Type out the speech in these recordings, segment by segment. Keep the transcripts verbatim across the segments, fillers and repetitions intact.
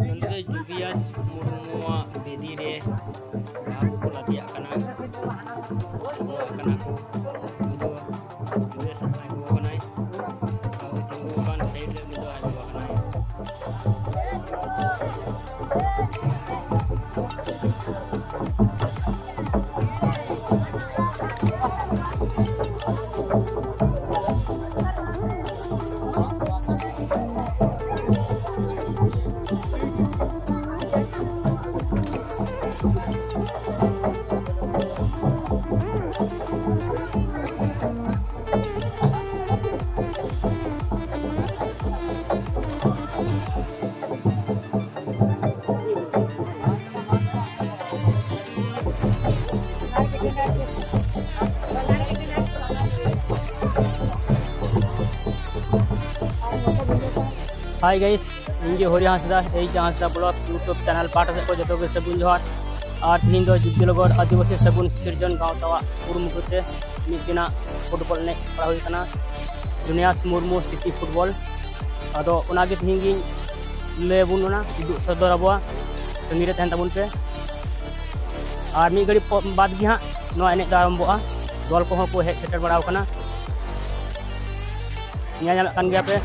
ᱱᱚᱸᱰᱮ ᱫᱚ ᱡᱩᱵᱤᱭᱟᱥ ᱢᱩᱨᱢᱩᱣᱟᱜ ᱵᱮᱫᱤ ᱨᱮ ᱵᱟᱦᱟ ᱠᱚᱠᱚ ᱞᱟᱫᱮᱭᱟᱜ ᱠᱟᱱᱟ᱾ ᱵᱚᱞᱚᱜ ᱠᱟᱱᱟ ᱠᱚ᱾ ᱱᱩᱭ ᱫᱚ ᱡᱩᱵᱤᱭᱟᱥ ᱟᱡ ᱜᱚᱜᱚ ᱠᱟᱱᱟᱭ᱾ ᱟᱨ ᱛᱤᱸᱜᱩ ᱟᱠᱟᱱ ᱥᱟᱭᱤᱰ ᱨᱮ ᱩᱱᱤ ᱫᱚ ᱟᱡ ᱵᱟᱵᱟ ᱠᱟᱱᱟᱭ᱾ Hi guys, ᱤᱧ ᱜᱮ ᱦᱚᱨᱤ ᱦᱟᱸᱥᱫᱟ, ᱮᱭᱤᱪ ᱦᱟᱸᱥᱫᱟ ᱵᱞᱚᱜ YouTube ᱪᱮᱱᱮᱞ ᱯᱟᱦᱴᱟ ᱥᱮᱫ ᱠᱷᱚᱱ ᱡᱚᱛᱚ ᱜᱮ ᱥᱟᱹᱜᱩᱱ ᱡᱚᱦᱟᱨ᱾ ᱟᱨ ᱛᱤᱦᱤᱧ ᱫᱚ ᱡᱩᱵᱽᱞᱤᱱᱚᱜᱚᱨ ᱟᱹᱫᱤᱵᱟᱹᱥᱤ ᱥᱟᱹᱜᱩᱱ ᱥᱤᱨᱡᱚᱱ ᱜᱟᱶᱛᱟᱣᱟᱜ ᱠᱩᱨᱩᱢᱩᱴᱩ ᱛᱮ ᱢᱤᱫ ᱫᱤᱱᱟᱜ ᱯᱷᱩᱴᱵᱚᱞ ᱮᱱᱮᱡ ᱥᱟᱯᱲᱟᱣ ᱦᱩᱭ ᱠᱟᱱᱟ᱾ ᱡᱩᱱᱤᱭᱟᱥ ᱢᱩᱨᱢᱩ ᱥᱤᱴᱤ ᱯᱷᱩᱴᱵᱚᱞ᱾ ᱟᱫᱚ ᱚᱱᱟᱜᱮ ᱛᱤᱦᱤᱧ ᱜᱤᱧ ᱞᱟᱹᱭ ᱟᱵᱚᱱ ᱠᱟᱱᱟ, ᱩᱫᱩᱜ ᱥᱚᱫᱚᱨ ᱟᱵᱚᱣᱟ᱾ ᱥᱟᱺᱜᱤᱧ ᱨᱮ ᱛᱟᱦᱮᱱ ᱛᱟᱵᱚᱱ ᱯᱮ᱾ ᱟᱨ ᱢᱤᱫ ᱜᱷᱟᱹᱲᱤᱡ ᱯᱚ-, ᱵᱟᱫᱽ ᱜᱮ ᱦᱟᱸᱜ ᱱᱚᱣᱟ ᱮᱱᱮᱡ ᱫᱚ ᱟᱨᱟᱢᱵᱷᱚᱜᱼᱟ᱾ ᱫᱚᱞ ᱠᱚᱦᱚᱸ ᱠᱚ ᱦᱮᱡ ᱥᱮᱴᱮᱨ ᱵᱟᱲᱟᱣ ᱠᱟᱱᱟ᱾ ᱧᱮᱞ ᱧᱟᱢᱮᱫ ᱠᱟᱱ ᱜᱮᱭᱟ ᱯᱮ,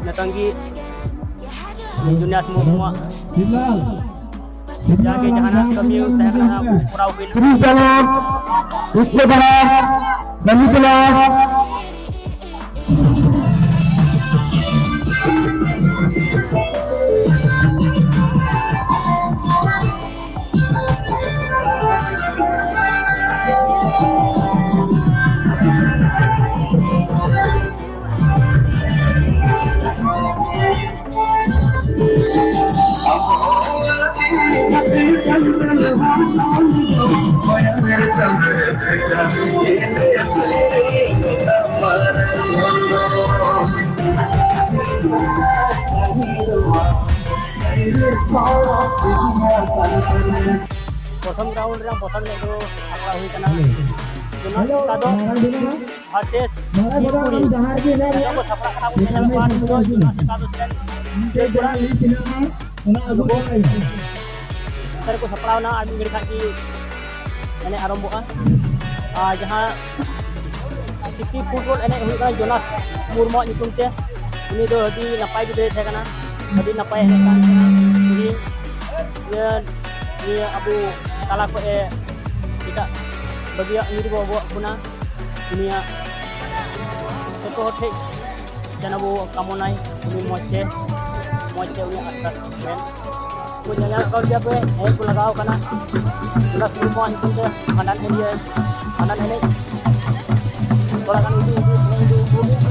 ᱱᱤᱛᱚᱝ ᱜᱮ ᱡᱩᱱᱤᱭᱟᱥ ᱢᱩᱨᱢᱩᱣᱟᱜ ᱡᱟᱜᱮ ᱡᱟᱦᱟᱱᱟᱜ ᱠᱟᱹᱢᱤ ᱛᱟᱦᱮᱸ ᱠᱟᱱᱟ, ᱚᱱᱟ ᱠᱚ ᱠᱚᱨᱟᱣ ᱦᱩᱭᱱᱟ᱾ ᱥᱨᱤ ᱪᱟᱞᱚᱠ, ᱩᱛᱛᱚᱨ ᱵᱟᱨᱟᱠ, ᱵᱟᱞᱤ ᱠᱞᱟᱵᱽ᱾ ᱯᱨᱚᱛᱷᱚᱢ ᱨᱟᱣᱩᱱᱰ ᱨᱮ ᱯᱨᱚᱛᱷᱚᱢ ᱮᱱᱮᱡ ᱫᱚ ᱥᱟᱯᱲᱟᱣ ᱦᱩᱭ ᱠᱟᱱᱟ᱾ ᱡᱚᱱᱚ ᱥᱮᱛᱟ ᱫᱚ ᱵᱷᱟᱨᱥᱮᱥ ᱡᱤᱞ ᱠᱩᱲᱤ᱾ ᱱᱤᱛᱚᱜ ᱠᱚ ᱥᱟᱯᱲᱟᱜ ᱠᱟᱱᱟ ᱵᱚᱱ ᱧᱮᱞ ᱠᱚᱣᱟ, ᱱᱤᱛᱚᱜ ᱡᱚᱱᱚ ᱥᱮᱛᱟ ᱫᱚ ᱥᱮᱱ ᱠᱚᱲᱟ᱾ ᱱᱚᱛᱮ ᱨᱮᱠᱚ ᱥᱟᱯᱲᱟᱣ ᱮᱱᱟ, ᱟᱨ ᱢᱤᱫ ᱜᱷᱟᱹᱲᱤ ᱠᱷᱟᱱ ᱜᱮ ᱮᱱᱮᱡ ᱟᱨᱟᱢᱵᱷᱚᱜᱼᱟ᱾ ᱟᱨ ᱡᱟᱦᱟᱸ ᱥᱤᱴᱤ ᱯᱷᱩᱴᱵᱚᱞ ᱮᱱᱮᱡ ᱦᱩᱭᱩᱜ ᱠᱟᱱᱟ ᱡᱳᱱᱟᱥ ᱢᱩᱨᱢᱩᱣᱟᱜ ᱧᱩᱛᱩᱢ ᱛᱮ, ᱩᱱᱤ ᱫᱚ ᱟᱹᱰᱤ ᱱᱟᱯᱟᱭ ᱜᱤᱫᱽᱨᱟᱹᱭ ᱛᱟᱦᱮᱸ ᱠᱟᱱᱟ, ᱟᱹᱰᱤ ᱱᱟᱯᱟᱭ ᱮᱱᱮᱡ ᱠᱟᱱ ᱛᱟᱦᱮᱸᱱᱟ᱾ ᱩᱱᱤ ᱤᱭᱟᱹ, ᱱᱤᱭᱟᱹ ᱟᱵᱚ ᱛᱟᱞᱟ ᱠᱷᱚᱱ ᱮ ᱮᱴᱟᱜ ᱵᱟᱹᱜᱤᱭᱟᱜ ᱧᱩᱨ ᱟᱵᱚᱱ ᱠᱟᱱᱟ᱾ ᱩᱱᱤᱭᱟᱜ ᱡᱚᱛᱚ ᱦᱚᱲ ᱴᱷᱮᱱ ᱡᱮᱱᱚ ᱵᱚ ᱠᱟᱢᱚᱱᱟᱭ, ᱩᱱᱤ ᱢᱚᱡᱽ ᱛᱮ, ᱢᱚᱡᱽ ᱛᱮ ᱩᱱᱤ ᱟᱥᱨᱟᱫ ᱢᱮ᱾ ᱠᱚ ᱧᱮᱧᱮᱞ ᱠᱟᱱ ᱜᱮᱭᱟ ᱯᱮ, ᱮᱱᱮᱡ ᱠᱚ ᱞᱟᱜᱟᱣ ᱠᱟᱱᱟ᱾ ᱚᱱᱟ ᱥᱩᱨ ᱠᱚ ᱧᱩᱛᱩᱢ ᱛᱮ ᱵᱷᱟᱸᱰᱟᱱ ᱮᱱᱮᱡ, ᱵᱷᱟᱸᱰᱟᱱ ᱮᱱᱮᱡ᱾ ᱛᱷᱚᱲᱟ ᱜᱟᱱ ᱩᱫᱩᱜ, ᱩᱫᱩᱜ, ᱩᱫᱩᱜ, ᱩᱫᱩᱜ, ᱩᱫᱩᱜ᱾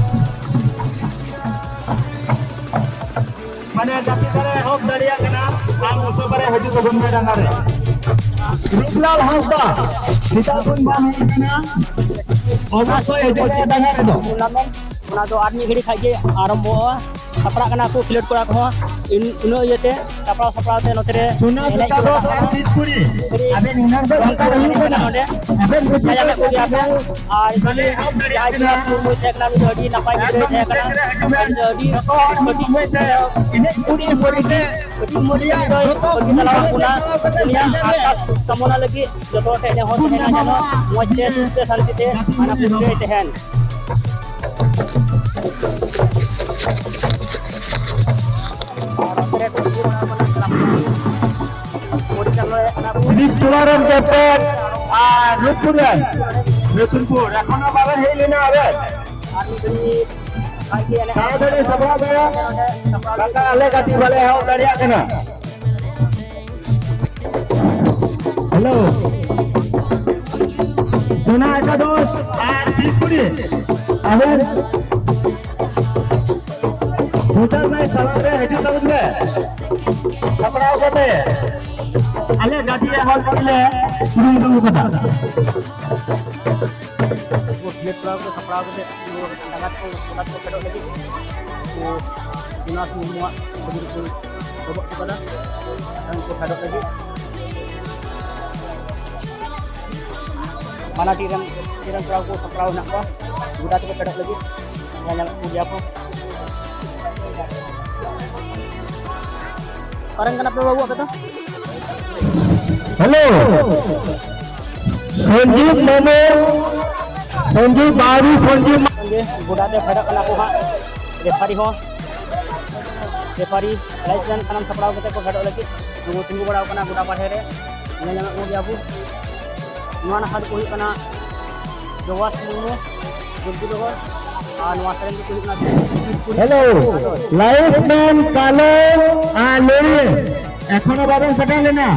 ᱢᱟᱱᱮ ᱜᱟᱛᱮ ᱫᱟᱨᱮ ᱮᱦᱚᱵ ᱫᱟᱲᱮᱭᱟᱜ ᱠᱟᱱᱟ, ᱟᱢ ᱩᱥᱟᱹᱨᱟ ᱦᱤᱡᱩᱜ ᱛᱟᱵᱚᱱ ᱢᱮ ᱰᱟᱸᱜᱟ ᱨᱮ᱾ ᱨᱩᱯᱞᱟᱞ ᱦᱟᱸᱥᱫᱟ, ᱥᱮᱛᱟᱜ ᱠᱷᱚᱱ ᱵᱟᱝ ᱦᱮᱡ ᱟᱠᱟᱱᱟ, ᱚᱵᱚᱥᱥᱳᱭ ᱦᱤᱡᱩᱜ ᱢᱮ ᱰᱟᱸᱜᱟ ᱨᱮᱫᱚ᱾ ᱚᱱᱟ ᱫᱚ ᱟᱨ ᱢᱤᱫ ᱜᱷᱟᱹᱲᱤ ᱠᱷᱟᱡ ᱜᱮ ᱟᱨᱟᱢᱵᱷᱚᱜᱼᱟ᱾ ᱥᱟᱯᱲᱟᱜ ᱠᱟᱱᱟ ᱠᱚ ᱠᱷᱮᱞᱳᱰ ᱠᱚᱲᱟ ᱠᱚᱦᱚᱸ᱾ ᱤᱱ-, ᱩᱱᱟᱹᱜ ᱤᱭᱟᱹᱛᱮ ᱥᱟᱯᱲᱟᱣ ᱥᱟᱯᱲᱟᱣ ᱛᱮ ᱱᱚᱛᱮ ᱨᱮ ᱥᱳᱱᱟ ᱮᱱᱮᱡ ᱠᱚ ᱥᱮᱛᱟᱜ ᱨᱮ ᱨᱟᱠᱟᱵ ᱠᱟᱱᱟ᱾ ᱟᱹᱰᱤ ᱠᱩᱲᱤ᱾ ᱟᱹᱰᱤ ᱟᱵᱮᱱ ᱤᱱᱟᱹ ᱫᱚ ᱨᱚᱝ ᱚᱱᱠᱟ ᱠᱚ ᱦᱩᱭᱩᱜ ᱮᱱᱮᱡ ᱠᱟᱱᱟ᱾ ᱠᱟᱱᱟ ᱱᱚᱰᱮ᱾ ᱟᱵᱮᱱ ᱵᱩᱡᱷᱟᱹᱣ ᱧᱮᱞ ᱠᱟᱛᱮ ᱠᱟᱱᱟ᱾ ᱜᱮ ᱟᱵᱮᱱ ᱟᱨ ᱡᱟᱦᱟᱸᱭ ᱡᱟᱦᱟᱸᱭ ᱢᱩᱨᱢᱩᱭ ᱛᱟᱦᱮᱸ ᱠᱟᱱᱟ, ᱩᱱᱤ ᱫᱚ ᱟᱹᱰᱤ ᱱᱟᱯᱟᱭ ᱜᱤᱫᱽᱨᱟᱹᱭ ᱛᱟᱦᱮᱸ ᱠᱟᱱᱟ᱾ ᱩᱱᱤ ᱫᱚ ᱟᱹᱰᱤ ᱠᱟᱹᱴᱤᱡ, ᱠᱟᱹᱴᱤᱡ ᱢᱟᱹᱭ ᱛᱟᱞᱟ ᱠᱟᱱᱟ᱾ ᱩᱱᱤᱭᱟᱜ ᱟᱨᱫᱟᱥ ᱠᱟᱢᱚᱱᱟ ᱞᱟᱹᱜᱤᱫ ᱡᱚᱛᱚ ᱦᱚᱲ ᱴᱷᱮᱱ ᱱᱮᱦᱚᱨ ᱛᱟᱦᱮᱱᱟ, ᱡᱮᱱᱚ ᱢᱚᱡᱽ ᱛᱮ, ᱥᱩᱠ ᱛᱮ, ᱥᱟᱱᱛᱤ ᱛᱮ ᱦᱟᱱᱟ ᱯᱩᱨᱤ ᱛᱟᱦᱮᱱ᱾ ᱯᱚᱨᱤᱪᱟᱞᱚᱱᱟᱭᱮᱫ ᱠᱟᱱᱟ ᱠᱚ᱾ ᱯᱩᱞᱤᱥ ᱴᱚᱞᱟ ᱨᱮᱱ ᱠᱮᱯᱴᱮᱱ ᱟᱨ ᱨᱩᱯᱯᱩᱨ ᱨᱮᱱ ᱨᱚᱛᱱᱯᱩᱨ, ᱮᱠᱷᱚᱱ ᱦᱚᱸ ᱵᱟᱵᱮᱱ ᱦᱮᱡ ᱞᱮᱱᱟ ᱟᱵᱮᱱ᱾ ᱟᱨ ᱢᱤᱫ ᱜᱷᱟᱹᱲᱤ ᱠᱷᱟᱡ ᱜᱮ ᱮᱱᱮᱡ ᱛᱟᱲᱟᱛᱟᱲᱤ ᱥᱟᱯᱲᱟᱣ ᱯᱮ, ᱥᱟᱯᱲᱟᱣ ᱵᱟᱠᱷᱟᱱ ᱟᱞᱮ ᱜᱟᱛᱮ ᱵᱟᱞᱮ ᱮᱦᱚᱵ ᱫᱟᱲᱮᱭᱟᱜ ᱠᱟᱱᱟ᱾ ᱦᱮᱞᱳ, ᱥᱳᱱᱟ ᱮᱠᱟᱫᱚᱥ ᱟᱨ ᱛᱤᱥ ᱠᱩᱲᱤ, ᱟᱵᱮᱱ ᱵᱷᱳᱴᱟᱨ ᱱᱟᱭ ᱥᱟᱞᱟᱜ ᱨᱮ ᱦᱤᱡᱩᱜ ᱛᱟᱵᱚᱱ ᱢᱮ᱾ ᱥᱟᱯᱲᱟᱣ ᱠᱟᱛᱮ ᱟᱞᱮ ᱜᱟᱹᱰᱤ ᱨᱮ ᱦᱚᱲ ᱠᱚᱞᱮ ᱠᱩᱨᱩᱢᱩᱴᱩ ᱠᱟᱫᱟ᱾ ᱩᱱᱠᱩ ᱠᱷᱮᱞᱳᱰ ᱠᱚᱲᱟ ᱠᱚ ᱥᱟᱯᱲᱟᱣ ᱠᱟᱛᱮ ᱰᱟᱸᱜᱟ ᱛᱮᱠᱚ ᱜᱚᱰᱟ ᱛᱮᱠᱚ ᱯᱷᱮᱰᱚᱜ ᱞᱟᱹᱜᱤᱫ ᱩᱱᱠᱩ ᱡᱳᱱᱟᱥ ᱢᱩᱨᱢᱩᱣᱟᱜ ᱪᱷᱚᱵᱤ ᱠᱚ ᱰᱚᱵᱚᱜ ᱦᱚᱴᱚ ᱠᱟᱫᱟ᱾ ᱩᱱᱠᱩ ᱯᱷᱮᱰᱚᱜ ᱞᱟᱹᱜᱤᱫ ᱵᱟᱱᱟᱨ ᱴᱤᱢ ᱨᱮᱱ, ᱴᱤᱢ ᱨᱮᱱ ᱠᱚᱲᱟ ᱠᱚ ᱥᱟᱯᱲᱟᱣ ᱦᱮᱱᱟᱜ ᱠᱚᱣᱟ ᱜᱚᱰᱟ ᱛᱮᱠᱚ ᱯᱷᱮᱰᱚᱜ ᱞᱟᱹᱜᱤᱫ᱾ ᱧᱮᱞ ᱧᱟᱢᱮᱫ ᱠᱚ ᱜᱮᱭᱟ ᱠᱚ᱾ ᱚᱠᱟᱨᱮᱱ ᱠᱟᱱᱟ ᱯᱮ ᱵᱟᱹᱵᱩ ᱟᱯᱮ ᱫᱚ? ᱦᱮᱞᱳ, ᱥᱚᱧᱡᱤᱵ ᱢᱟᱢᱩ, ᱥᱚᱧᱡᱤᱵ ᱵᱟᱣᱨᱤ, ᱥᱚᱧᱡᱤᱵ ᱢᱟ- ᱜᱚᱰᱟ ᱛᱮ ᱯᱷᱮᱰᱚᱜ ᱠᱟᱱᱟ ᱠᱚ ᱦᱟᱸᱜ, ᱨᱮᱯᱷᱟᱨᱤ ᱦᱚᱸ, ᱨᱮᱯᱷᱟᱨᱤ ᱞᱟᱭᱤᱱᱥᱢᱮᱱ ᱥᱟᱱᱟᱢ ᱥᱟᱯᱲᱟᱣ ᱠᱟᱛᱮ ᱠᱚ ᱯᱷᱮᱰᱚᱜ ᱞᱟᱹᱜᱤᱫ᱾ ᱱᱩᱠᱩ ᱛᱤᱸᱜᱩ ᱵᱟᱲᱟᱣ ᱠᱟᱱᱟ ᱜᱚᱰᱟ ᱵᱟᱦᱨᱮ ᱨᱮ, ᱧᱮᱞ ᱧᱟᱢᱮᱫ ᱠᱚ ᱜᱮᱭᱟ ᱵᱚ᱾ ᱱᱚᱣᱟ ᱱᱟᱠᱷᱟ ᱫᱚᱠᱚ ᱦᱩᱭᱩᱜ ᱠᱟᱱᱟ ᱡᱚᱣᱟᱥ ᱢᱩᱨᱢᱩ, ᱡᱚᱜᱽᱜᱤᱱᱚᱜᱚᱨ, ᱟᱨ ᱱᱚᱣᱟ ᱥᱟᱭᱤᱰ ᱨᱮᱱ ᱫᱚᱠᱚ ᱦᱩᱭᱩᱜ ᱠᱟᱱᱟ ᱦᱮᱞᱳ, ᱞᱟᱭᱤᱱᱥᱢᱮᱱ ᱠᱟᱞᱚ ᱟᱨ ᱞᱩᱲᱤ ᱮᱠᱷᱚᱱᱳ ᱵᱟᱵᱮᱱ ᱥᱮᱴᱮᱨ ᱞᱮᱱᱟ᱾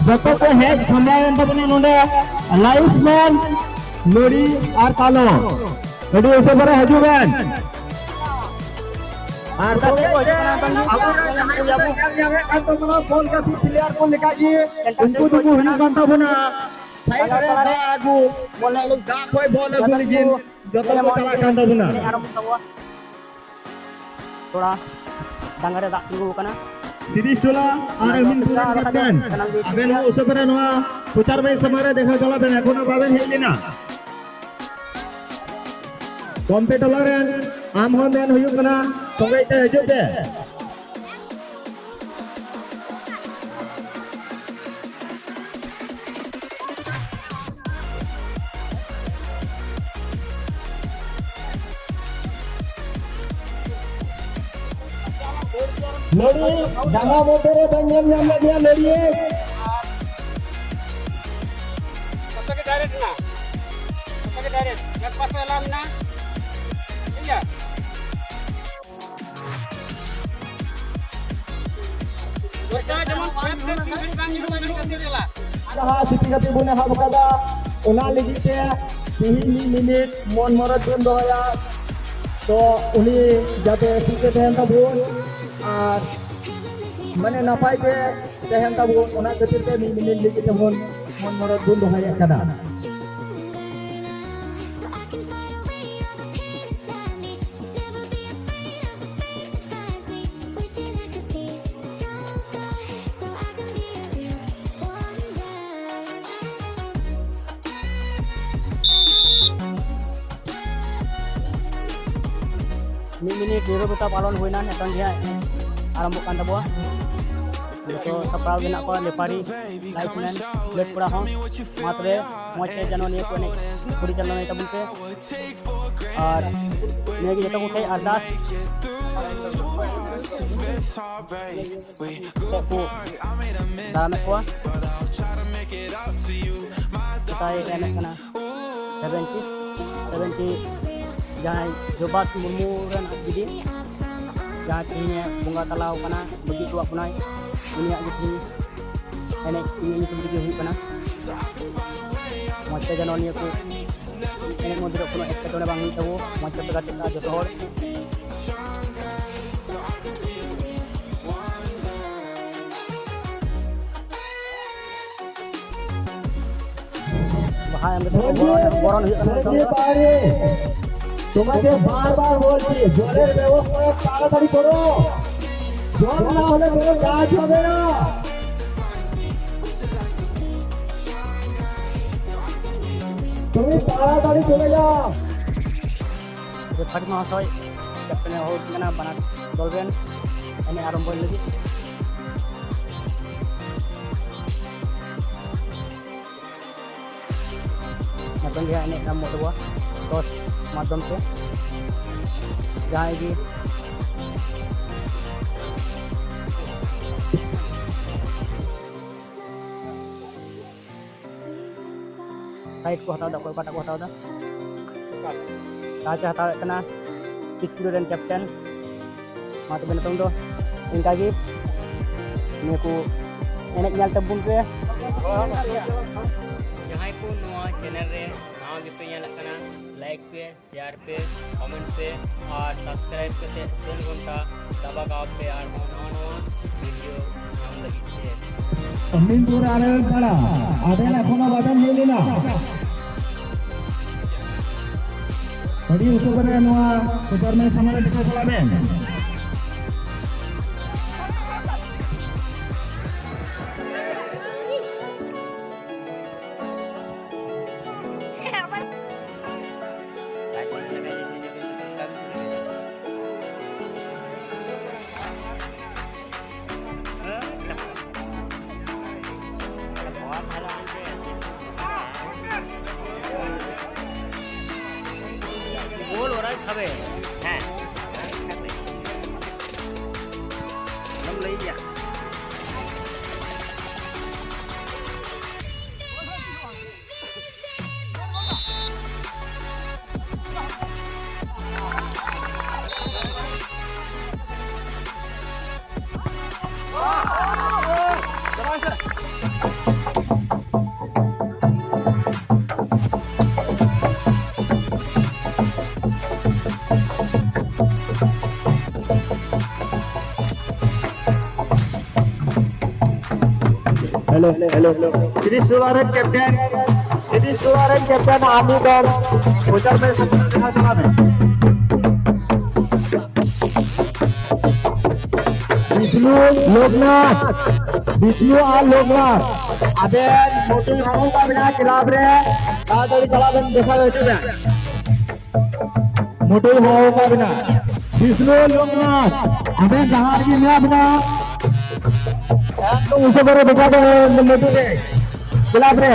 ᱡᱚᱛᱚ ᱠᱚ ᱦᱮᱡ ᱥᱟᱢᱵᱲᱟᱣ ᱮᱱ ᱛᱟᱵᱚᱱᱟ ᱱᱚᱰᱮ᱾ ᱞᱟᱭᱤᱱᱥᱢᱮᱱ, ᱞᱩᱲᱤ ᱟᱨ ᱠᱟᱞᱚ ᱟᱹᱰᱤ ᱩᱥᱟᱹᱨᱟ ᱦᱤᱡᱩᱜ ᱵᱮᱱ᱾ ᱟᱨ ᱟᱵᱚᱨᱮᱱ ᱡᱟᱦᱟᱸᱭ ᱠᱚ ᱧᱮᱞ ᱧᱟᱢᱮᱫ ᱠᱟᱱ ᱛᱟᱵᱚᱱᱟ ᱵᱚᱞ ᱜᱟᱛᱮᱜ ᱯᱞᱮᱭᱟᱨ ᱠᱚ ᱞᱮᱠᱟ ᱜᱮ ᱩᱱᱠᱩ ᱫᱚᱠᱚ ᱦᱩᱭᱩᱜ ᱠᱟᱱ ᱛᱟᱵᱚᱱᱟ᱾ ᱥᱟᱭᱤᱰ ᱨᱮ ᱫᱟᱜ ᱟᱹᱜᱩ, ᱫᱟᱜ ᱠᱷᱚᱡ ᱵᱚᱞ ᱟᱹᱜᱩ ᱞᱟᱹᱜᱤᱫ ᱡᱚᱛᱚ ᱠᱚ ᱪᱟᱞᱟᱜ ᱠᱟᱱ ᱛᱟᱵᱚᱱᱟ᱾ ᱛᱷᱚᱲᱟ ᱰᱟᱸᱜᱟ ᱨᱮ ᱫᱟᱜ ᱛᱤᱸᱜᱩ ᱟᱠᱟᱱᱟ᱾ ᱥᱤᱨᱤᱡ ᱴᱚᱞᱟ ᱟᱨ ᱟᱹᱢᱤᱱ ᱴᱚᱞᱟ ᱨᱮᱱ ᱠᱮᱯᱴᱮᱱ, ᱟᱵᱮᱱ ᱦᱚᱸ ᱩᱥᱟᱹᱨᱟ ᱱᱚᱣᱟ ᱯᱨᱚᱪᱟᱨ ᱢᱟᱭᱤᱠ ᱥᱟᱢᱟᱝ ᱨᱮ ᱫᱮᱠᱷᱟᱣ ᱪᱟᱞᱟᱜ ᱵᱮᱱ, ᱮᱠᱷᱚᱱᱳ ᱵᱟᱵᱮᱱ ᱦᱮᱡ ᱞᱮᱱᱟ᱾ ᱠᱚᱢᱯᱮ ᱴᱚᱞᱟ ᱨᱮᱱ ᱟᱢ ᱦᱚᱸ ᱢᱮᱱ ᱦᱩᱭᱩᱜ ᱠᱟᱱᱟ, ᱥᱚᱸᱜᱮ ᱛᱮ ᱦᱤᱡᱩᱜ ᱯᱮ᱾ ᱞᱟᱹᱲᱤ ᱰᱟᱸᱜᱟ ᱢᱚᱫᱽᱫᱷᱮ ᱨᱮ ᱵᱟᱹᱧ ᱧᱮᱞ ᱧᱟᱢ ᱞᱮᱫ ᱢᱮᱭᱟ ᱞᱟᱹᱲᱤᱭᱟᱹ᱾ ᱡᱚᱛᱚ ᱜᱮ ᱰᱟᱭᱨᱮᱠᱴ ᱢᱮᱱᱟᱜᱼᱟ, ᱡᱚᱛᱚ ᱜᱮ ᱰᱟᱭᱨᱮᱠᱴ, ᱮᱠ ᱯᱟᱥᱮ ᱮᱞᱟᱣ ᱢᱮᱱᱟᱜᱼᱟ, ᱴᱷᱤᱠ ᱜᱮᱭᱟ᱾ ᱡᱟᱦᱟᱸ ᱥᱤᱴᱤ ᱜᱟᱛᱮ ᱵᱚᱱ ᱮᱦᱚᱵ ᱟᱠᱟᱫᱟ, ᱚᱱᱟ ᱞᱟᱹᱜᱤᱫ ᱛᱮ ᱛᱮᱦᱮᱧ ᱢᱤᱫ ᱢᱤᱱᱤᱴ ᱢᱚᱱ ᱢᱚᱨᱚᱛ ᱵᱚᱱ ᱫᱚᱦᱚᱭᱟ᱾ ᱛᱚ ᱩᱱᱤ ᱡᱟᱛᱮ ᱴᱷᱤᱠ ᱮ ᱛᱟᱦᱮᱱ ᱛᱟᱵᱚᱱ ᱟᱨ ᱢᱟᱱᱮ ᱱᱟᱯᱟᱭ ᱛᱮ ᱛᱟᱦᱮᱱ ᱛᱟᱵᱚᱱ, ᱚᱱᱟ ᱠᱷᱟᱹᱛᱤᱨ ᱛᱮ ᱢᱤᱫ ᱢᱤᱱᱤᱴ ᱞᱟᱹᱜᱤᱫ ᱛᱮᱵᱚᱱ ᱢᱚᱱ ᱢᱚᱨᱚᱛ ᱵᱚᱱ ᱫᱚᱦᱚᱭᱮᱫ ᱠᱟᱱᱟ᱾ ᱢᱤᱫ ᱢᱤᱱᱤᱴ ᱱᱤᱨᱚᱵᱚᱛᱟ ᱯᱟᱞᱚᱱ ᱦᱩᱭᱱᱟ, ᱱᱤᱛᱚᱝ ᱜᱮ ᱦᱟᱸᱜ ᱟᱨᱟᱢᱵᱷᱚᱜ ᱠᱟᱱ ᱛᱟᱵᱚᱣᱟ᱾ ᱡᱚᱛᱚ ᱥᱟᱯᱲᱟᱣ ᱢᱮᱱᱟᱜ ᱠᱚᱣᱟ, ᱞᱮᱯᱟᱨᱤ, ᱞᱟᱭᱤᱴᱢᱮᱱ, ᱠᱷᱮᱞᱳᱰ ᱠᱚᱲᱟ ᱦᱚᱸ᱾ ᱢᱟ ᱛᱚᱵᱮ ᱢᱚᱡᱽ ᱛᱮ ᱡᱮᱱᱚ ᱱᱤᱭᱟᱹ ᱠᱚ ᱮᱱᱮᱡ ᱯᱚᱨᱤᱪᱟᱞᱚᱱᱟᱭ ᱛᱟᱵᱚᱱ ᱯᱮ᱾ ᱟᱨ ᱱᱤᱭᱟᱹ ᱜᱮ ᱡᱚᱛᱚ ᱠᱚ ᱴᱷᱮᱱ ᱟᱨᱫᱟᱥ᱾ ᱠᱚ ᱫᱟᱨᱟᱢᱮᱫ ᱠᱚᱣᱟ᱾ ᱡᱚᱛᱟᱭ ᱮᱱᱮᱡ ᱠᱟᱱᱟ᱾ ᱥᱮᱵᱷᱮᱱᱴᱤ, ᱥᱮᱵᱷᱮᱱᱴᱤ ᱡᱟᱦᱟᱸᱭ ᱡᱚᱵᱟᱥ ᱢᱩᱨᱢᱩ ᱨᱮᱱ ᱟᱡ ᱫᱤᱫᱤ, ᱡᱟᱦᱟᱸᱭ ᱛᱮᱦᱮᱧ ᱮ ᱵᱚᱸᱜᱟ ᱛᱟᱞᱟᱣ ᱠᱟᱱᱟ, ᱵᱟᱹᱜᱤ ᱦᱚᱴᱚᱣᱟᱜ ᱵᱚᱱᱟᱭ, ᱩᱱᱤᱭᱟᱜ ᱜᱮ ᱛᱮᱦᱮᱧ ᱮᱱᱮᱡ ᱤᱧᱟᱹᱜ ᱧᱩᱛᱩᱢ ᱛᱮᱜᱮ ᱦᱩᱭᱩᱜ ᱠᱟᱱᱟ᱾ ᱢᱚᱡᱽ ᱛᱮ ᱡᱮᱱᱚ ᱱᱤᱭᱟᱹ ᱠᱚ ᱮᱱᱮᱡ ᱢᱚᱫᱽᱫᱷᱮ ᱨᱮ ᱠᱳᱱᱳ ᱮᱴᱠᱮᱴᱚᱬᱮ ᱵᱟᱝ ᱦᱩᱭᱩᱜ ᱛᱟᱵᱚ, ᱢᱚᱡᱽ ᱛᱮᱯᱮ ᱜᱟᱛᱮᱜᱼᱟ ᱡᱚᱛᱚ ᱦᱚᱲ᱾ বাহায়, আমি তো বড়, বড় হয়ে গেলাম। তোমাকে বারবার বলছি, জলের ব্যবস্থা তাড়াতাড়ি করো, জল না হলে কোনো কাজ হবে না। তুমি তাড়াতাড়ি চলে যাও। রেফারি মহাশয়, ক্যাপ্টেনের আহ্বান জানা বানার দলবেন এনে আরম্ভ হয়ে গেছে। ᱱᱤᱛᱚᱝ ᱜᱮ ᱦᱟᱸᱜ ᱮᱱᱮᱡ ᱟᱨᱟᱢᱵᱚᱜ ᱛᱟᱵᱚᱣᱟ ᱴᱚᱥ ᱢᱟᱫᱽᱫᱷᱚᱢ ᱛᱮ᱾ ᱡᱟᱦᱟᱸᱭ ᱜᱮ ᱥᱟᱭᱤᱰ ᱠᱚ ᱦᱟᱛᱟᱣ ᱮᱫᱟ, ᱚᱠᱚᱭ ᱚᱠᱟᱴᱟᱜ ᱠᱚ ᱦᱟᱛᱟᱣ ᱮᱫᱟ᱾ ᱴᱟᱪ ᱮ ᱦᱟᱛᱟᱣᱮᱫ ᱠᱟᱱᱟ ᱪᱤᱛᱯᱩᱨ ᱨᱮᱱ ᱠᱮᱯᱴᱮᱱ᱾ ᱢᱟ ᱛᱚᱵᱮ ᱱᱤᱛᱚᱝ ᱫᱚ ᱤᱱᱠᱟ ᱜᱮ ᱱᱤᱭᱟᱹ ᱠᱚ ᱮᱱᱮᱡ ᱧᱮᱞ ᱛᱟᱵᱚᱱ ᱯᱮ᱾ ᱡᱟᱦᱟᱸᱭ ᱠᱚ ᱱᱚᱣᱟ ᱪᱮᱱᱮᱞ ᱨᱮ ᱱᱟᱣᱟ ᱜᱮᱯᱮ ᱧᱮᱞᱮᱫ ᱠᱟᱱᱟ, ᱞᱟᱭᱤᱠ ᱯᱮ, ᱥᱮᱭᱟᱨ ᱯᱮ, ᱠᱚᱢᱮᱱᱴ ᱯᱮ ᱟᱨ ᱥᱟᱵᱥᱠᱨᱟᱭᱤᱵ ᱠᱟᱛᱮ ᱵᱮᱞ ᱜᱷᱚᱱᱴᱟ ᱫᱟᱵᱟ ᱠᱟᱜ ᱯᱮ, ᱟᱨ ᱱᱟᱣᱟ ᱱᱟᱣᱟ ᱵᱷᱤᱰᱤᱭᱳ ᱧᱟᱢ ᱞᱟᱹᱜᱤᱫ ᱛᱮ᱾ ᱢᱤᱫ ᱫᱩᱣᱟᱨ ᱟᱨᱮᱞ ᱯᱟᱲᱟ, ᱟᱵᱮᱱ ᱮᱠᱷᱚᱱᱳ ᱵᱟᱵᱮᱱ ᱦᱮᱡ ᱞᱮᱱᱟ? ᱟᱹᱰᱤ ᱩᱥᱟᱹᱨᱟ ᱱᱚᱣᱟ ᱥᱩᱯᱟᱨᱢᱮᱱ ᱥᱟᱢᱟᱝ ᱨᱮ ᱴᱤᱠᱟᱹ ᱪᱟᱞᱟᱜ ᱵᱮᱱ᱾ ᱜᱳᱞ ᱚᱨᱟᱭ ᱠᱷᱟᱵᱮ᱾ ᱦᱮᱸ᱾ ᱟᱞᱚᱢ ᱞᱟᱹᱭ ᱜᱮᱭᱟ᱾ Hello, hello, hello. Series two ᱨᱮᱱ captain, series two ᱨᱮᱱ captain ᱟᱢᱤ ᱫᱚᱞ ᱯᱚᱪᱟᱨ ᱢᱮ, ᱥᱟᱢᱱᱟ ᱡᱟᱦᱟᱸ ᱪᱟᱞᱟᱜ ᱢᱮ᱾ ᱵᱤᱥᱱᱩ, ᱞᱳᱠᱱᱟᱛᱷ, ᱵᱤᱥᱱᱩ ᱟᱨ ᱞᱳᱠᱱᱟᱛᱷ, ᱟᱵᱮᱱ ᱢᱚᱴᱩ ᱦᱚᱦᱚ ᱠᱟᱜ ᱵᱮᱱᱟ club ᱨᱮ, ᱛᱟᱲᱟᱛᱟᱲᱤ ᱪᱟᱞᱟᱣ ᱵᱮᱱ ᱫᱮᱠᱷᱟᱣ ᱦᱚᱪᱚ ᱵᱮᱱ᱾ ᱢᱚᱴᱩ ᱦᱚᱦᱚ ᱠᱟᱜ ᱵᱮᱱᱟ, ᱵᱤᱥᱱᱩ ᱞᱳᱠᱱᱟᱛᱷ, ᱟᱵᱮᱱ ᱡᱟᱦᱟᱸ ᱨᱮᱜᱮ ᱢᱮᱱᱟᱜ ᱵᱮᱱᱟ, ᱮᱠᱫᱚᱢ ᱩᱥᱟᱹᱨᱟ ᱫᱮᱠᱷᱟᱣ ᱵᱮᱱ ᱢᱚᱴᱩ ᱨᱮ, club ᱨᱮ᱾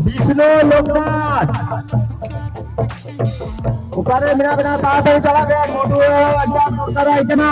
ᱵᱤᱥᱱᱩ ᱞᱳᱠᱱᱟᱛᱷ, ᱚᱠᱟᱨᱮ ᱢᱮᱱᱟᱜ ᱵᱮᱱᱟ? ᱛᱟᱲᱟᱛᱟᱲᱤ ᱪᱟᱞᱟᱜ ᱵᱮᱱ, ᱢᱚᱴᱩ ᱟᱡᱟᱜ ᱫᱚᱨᱠᱟᱨ ᱟᱭ ᱠᱟᱱᱟ᱾